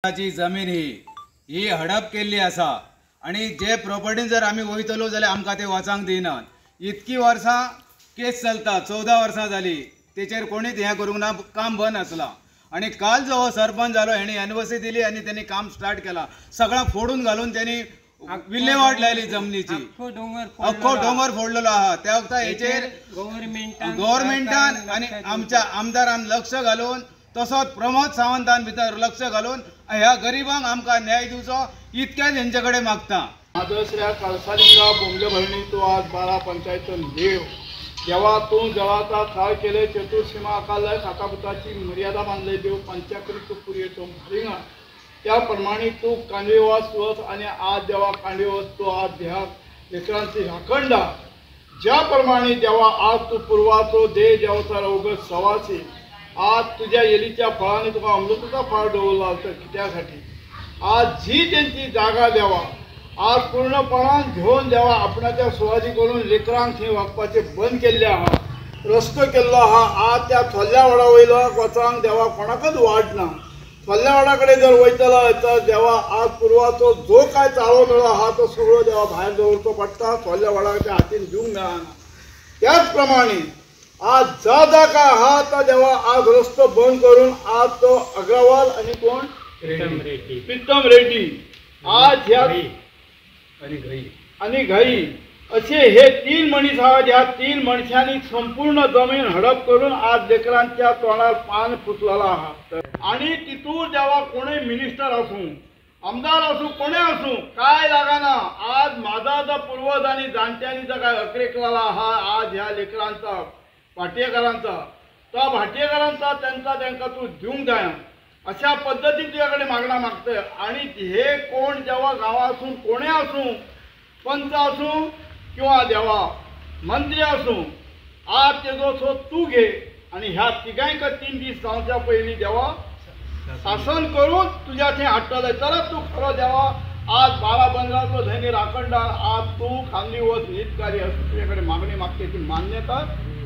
ची जमीन ही ही हडप केल्ली आसा आनी जे प्रॉपर्टीन जर आमी वयतलो जाल्यार आमकां ते वचांक दिनात. इतकी वर्सां केस चलता, 14 वर्सां जाली, तेचेर कोणीच हें करूंक ना, काम बंद आसलां. आनी काल जो हो सरपंच जालो हेणी एनओसी दिली आनी तेणी काम स्टार्ट केलां. सगळां फोडून घालून तेणी विल्हेवाट लायली जमनीची, अख्खो दोंगर फोडलेलो आहा. त्या वखता हेचेर गव्हर्मेंटान आनी आमच्या आमदारान लक्ष घालून, तसोच प्रमोद सावंतान भितर लक्ष घालून ह्या गरिबांक आमकां न्याय दिवचो इतक्याच हेंचे कडेन मागता. मादसऱ्या कळसालिंगा बोंबले भरणी तूं आज 12 पंचायतन देव देवा तूं जळाचा खाळ केले चतुर्सीमा आकारलय खातापुताची मर्यादा बांदले देव पंचाकरी तूं पुरयतो रिंगा त्या प्रमाणे तूं कांदेवास वच आनी आज देवा कांदेवस तूं आज ह्या लेकरांची राखणदार. ज्या प्रमाणे देवा आज तूं पुर्वाचो देह देवचा अवघड सवासी आज तुझ्या येलीच्या फळाने तुका अमृताचा फळ दवरला तर कित्यासाठी आज जी तेंची जागा देवा आज पूर्णपणान घेवन देवा आपणाच्या सुवादी करून लेकरांक थंय वागपाचें बंद केल्लें आहा, रस्तो केल्लो आहा. आज त्या थोडल्या वडा वयलो वचांक देवा कोणाकच वाट ना. थोडल्या वडा कडेन जर वयतलो तर देवा आज पुर्वाचो जो काय चाळो मेळो आहा तो सगळो देवा भायर दवरचो पडटा, थोडल्या वडाच्या हातीन दिवंक मेळना. त्याच प्रमाणे आज जा जा काय आहा तो देवा आज रस्तो बंद करून आज तो अग्रवाल आनी कोण प्रीतम रेड्डी आज ह्या आनी घाई असे हे 3 मनीस आहात. ह्या 3 मनशांनी संपूर्ण जमीन हडप करून आज लेकरांच्या तोंडार पान पुसलेलो आहा. आनी तितूर देवा कोणूय मिनिस्टर आसूं, आमदार आसूं, कोणूय आसूं काय लागना, आज माझा जो पूर्वज आनी जाणट्यांनी जो काय अक्रेकलेलो आहा आज ह्या लेकरांचा भाटयेकारांचा तो भाटयेकारांचा त्यांचा तांकां तूं दिवंक जाय अशा पद्दतीन तुज्या कडेन मागणा मागतय. आनी हे कोण देवा गांवा आसूं कोणूय आसूं, पंच आसूं किंवा देवा मंत्री आसूं, आज तेजो सो तूं घे आनी ह्या तिगांयक 3 दीस जावच्या पयलीं देवा शासन करून तुज्या थंय हाडटले. तरच तूं खरो देवा आज 12 बंदराचो धनी राखणदार आज तूं खांदी वच हितकारी अशें तुजे कडेन मागणी मागता ती मान्यता.